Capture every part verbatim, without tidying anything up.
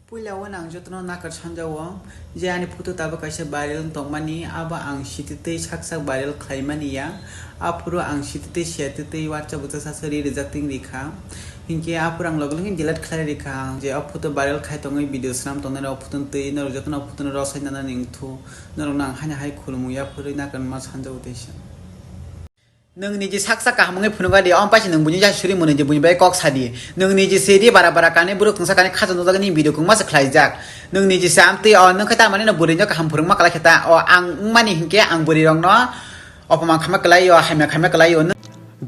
Puila o nang jotono nakar sanjao je ani photo tabuk kaisa viral wng tongmani, abo ang sititwi sak sak viral khlaimani ya. Aphuru ang sititwi siyatitwi WhatsApp o chasa ri rijak ting rikha. Hinkhe aphuru ang loge loge delete khlai rikha ang je o photo viral khai tongwi video swnam tongnani o photo twi norok jotono o photo no rosai nana ning thu norok no ang haino hai khulumwi aphuru nakar ma sanjao teisa. Nwng niji sak sak kaham wngwi phunukha di, omo paisa nwng buini jai suri mwnwi di, buini bai kok sa di. Nwng niji se di, bara bara kanwi borok tungsa kanwi khacha nukjagwi nini video kwbangma se khlaijak. Nwng niji se amtwi o, nwng khe tamani no bwrwi no kaham phwrwngma kwlai khe ta, o ang wngmani hinkhe ang bwrwi rokno opomang khaima kwlai o, hamya khaima kwlai o.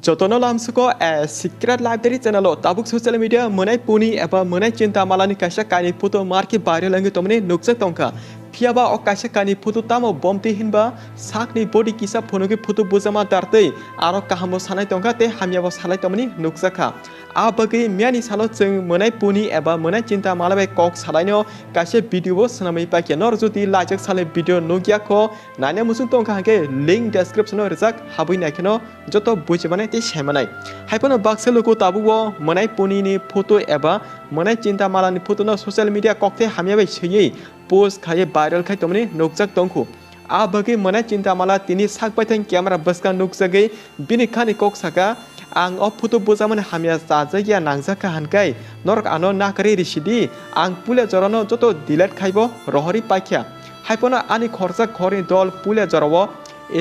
Jotono lamsuko, eh, Secret Library channel o tabuk social media mwnai puni eba mwnai chinta malani kaisa kainwi photo markhe viral wngwi tongmani nukjak tongkha. Phiyaba o kaisa kainwi photo tamo bomti hinba sakni body kisa phunugwi photo bujama dartwi aro kaham bo sanai tongkha tei hamya bo sanai tongmani nukjakha. A bagwi miyani salo chwng mwnai puni eba mwnai chinta malabai kok salaino kaisa video bo swnamwi paikha. Nor jodi laijak sale video nukya kho naina muchung tongkha hwnkhe link description o rijak, habwi naikheno joto bujimanai tei saimanai. Haiphano baksa luku tabukbo mwnai punini photo eba mwnai chinta malani photo no social media kokthai hamya bai swiwi post khaiwi viral khai tongmani nukjak tongkhu. A bagwi mwnai chinta mala tini sak baithang camera bwskang nukjagwi bini khani kok saka, "Ang o photo bujakmani hamya chajak ya nangjak kha hwnkhai norok ano nakarwi risidi, ang puila jorano joto delete khaibo rohorwi paikha." Haiphano ani khorsa khorni dol puila jorao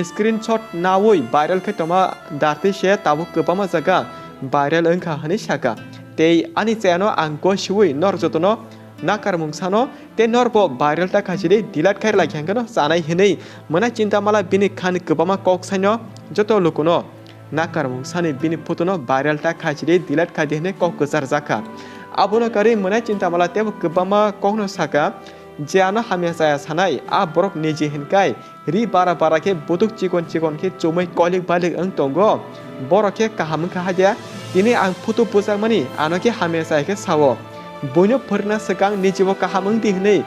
screenshot nawi viral khai tongma dartwi se tabuk kwbangma jaga viral wngkha hwnwi saka. Tei ani chayano ang gosiwi nor jotono nakarmung sano tei norbo viral ta khaisidi delete khai lai khe hwnkheno chanai hwnwi mwnai chinta mala bini khani kwbangma kok saino joto lukuno nakarmung sani bini photo no viral ta khaisidi delete khai di hwnwi kok kwchar jakha. Abono karwi mwnai chinta mala teibo kwbangma kokno saka, je ano hamya chaya sanai, a borok niji hinkai ri bara bara khe butuk chikon chikon khe chumui kolik balik wng tongo. Borok khe kaham wngkha hadia, tini ang photo bujakmani ano khe hamya chaya khe sao. Buino phwrwngna swkang nijibo kaham wng di hwnwi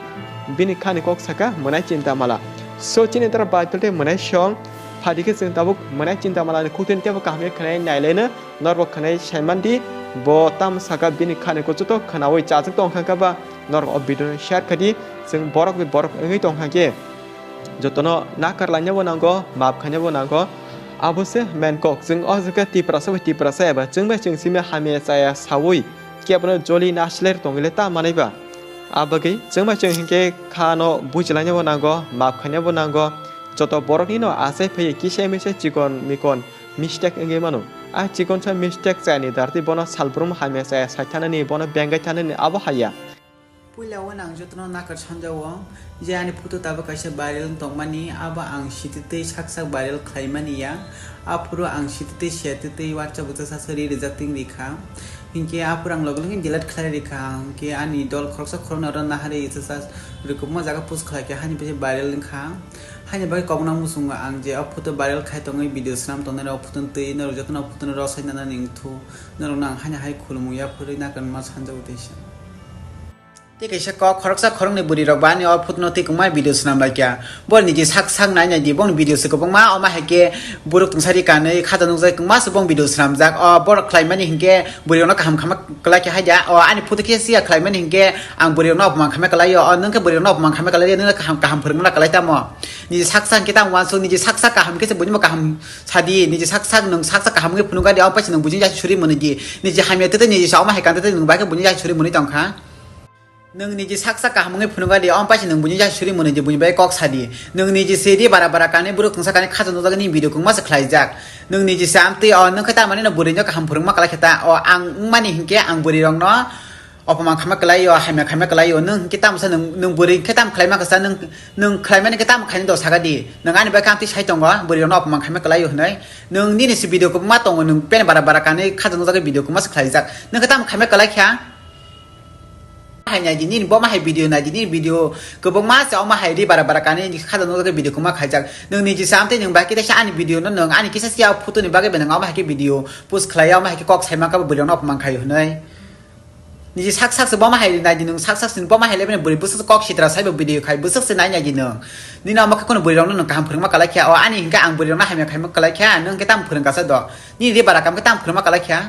bini khani kok saka mwnai chinta mala. So chini dara Baitul tei mwnai song phadi khe chwng tabuk mwnai chinta malani khuktin teibo kaham khe khwnai nailaino. Norbo khwnai saiman di, bo tamo saka bini khani kuchuto khwnaui chajak tong kha ba, norok o video no share kha di, chwng borok bai borok wngwi tong kha khe jotono nakar lainabo nango, maap khainabo nango. Abo se main kok, chwng o jaga Tiprasa bai Tiprasa eba chwng bai chwng simi hamya chaya saui kebono joli nasler tongwile ta manai ba. A bagwi chwng bai chwng hinkhe khano bujilainabo nango, maap khainabo nango. Joto borokni no achai phaiwi kisa misa chikon mikon mistake wngwi mano. A chikonsa mistake chayani dartwi bono salbrum hamya chaya sai thanani, bono bengai thanani abo haya. Puila o nang jotono nakar sanjao je ani photo tabuk kaisa viral wng tongmani, abo ang sititwi sak sak viral khlaimani ya. Aphuru ang sititwi siyatitwi WhatsApp o chasa ri rijak ting rikha. Hinkhe aphuru ang loge loge delete khlai rikha. Hinkhe ani dol khoroksa khoroknwi oro naharwi chasa rikubuma jaga post khlaikha, hani bagwi viral wngkha. Haini bagwi kokna muchungo ang je o photo viral khai tongwi video swnam tongnai rok photo twi norok jotono o photo no rosai nana ning thu norok no ang haino hai khulumwi yaphurwi nakarma sanjao teisa. Tei kaisa kok khoroksa khoroknwi bwrwi rok bo ani o photo no twi kwmai video swnam lai kha. Bo niji sak sak nai nai di, bong video se kwbangma, omo hai khe borok tungsari kanwi khata nukjak kwbangma se bong video swnamjak. O borok khlaimani hinkhe bwrwi rok no kaham khama kwlai khe hai da. O ani photo khe share khlaimani hinkhe ang bwrwi rok no opman khamya kwlai o. O nwng khe bwrwi rok no opman khamya kwlai, nwng no kaham kaham phwrwngna kwlai tamo. Niji sak sak khe tamo uansuk, niji sak sak kaham khe se buini bo kaham sadi, niji sak sak nwng sak sak kaham khe phunukha di, omo paisa nwng buini jai suri mwnwi di. Niji hamya tete niji sa omo hai kan tete nwng bai khe buini jai suri mwnwi tongkha. Nwng niji sak sak kaham wngwi phunukha di, omo paisa nwng buini jai suri mwnwi di, buini bai kok sadi. Nwng niji se di bara bara kanwi borok tungsa kanwi khacha nukjagwi nini video kwbangma se khlaijak. Nwng niji se amtwi o, nwng khe tamani no bwrwi no kaham phwrwngma kwlai khe ta, o ang wngmani hinkhe ang bwrwi rok no opomang khaima kwlai o, hamya khaima kwlai o. Nwng hinkhe tamo sa nwng, nwng bwrwi hinkhe tamo khlaima kwsa, nwng, nwng khlaimani khe tamo khainai do saka di. Nwng ani bai khe amtwi sai tongo, bwrwi rok no opomang khaima kwlai o hwnwi. Nwng nini se video kwbangma tongo, nwng pen bara bara kanwi khacha nukjagwi video kwbangma se khlaijak. Nwng khe tamo khaima kwlai kha? Hai nai di, nini bo ma hai video nai di, nini video kwbangma se omo hai ri bara bara kanwi khacha nukjagwi video kwbangma khaijak. Nwng niji sa amtwi nwng bai khe teisa ani video no nwng ani kisa sia photo ni bagwi bai nwng omo hai khe video post khlai ya, omo hai khe kok saima kha bo bwrwi rok no opomang khai o hwnwi. Niji sak sak se bo ma hai nai di nwng, sak sak se bo ma hai le bini bwrwi bwswk se kok sitra sai bo video khai bwswk se nai nai di nwng. Nini omo khe kheno bwrwi rok no nwng kaham phwrwngma kwlai kha, o ani hinkhe ang bwrwi rok no hamya khaima kwlai kha, nwng khe tamo phwrwng kasa do. Nini ri bara kam khe tamo phwrwngma kwlai kha.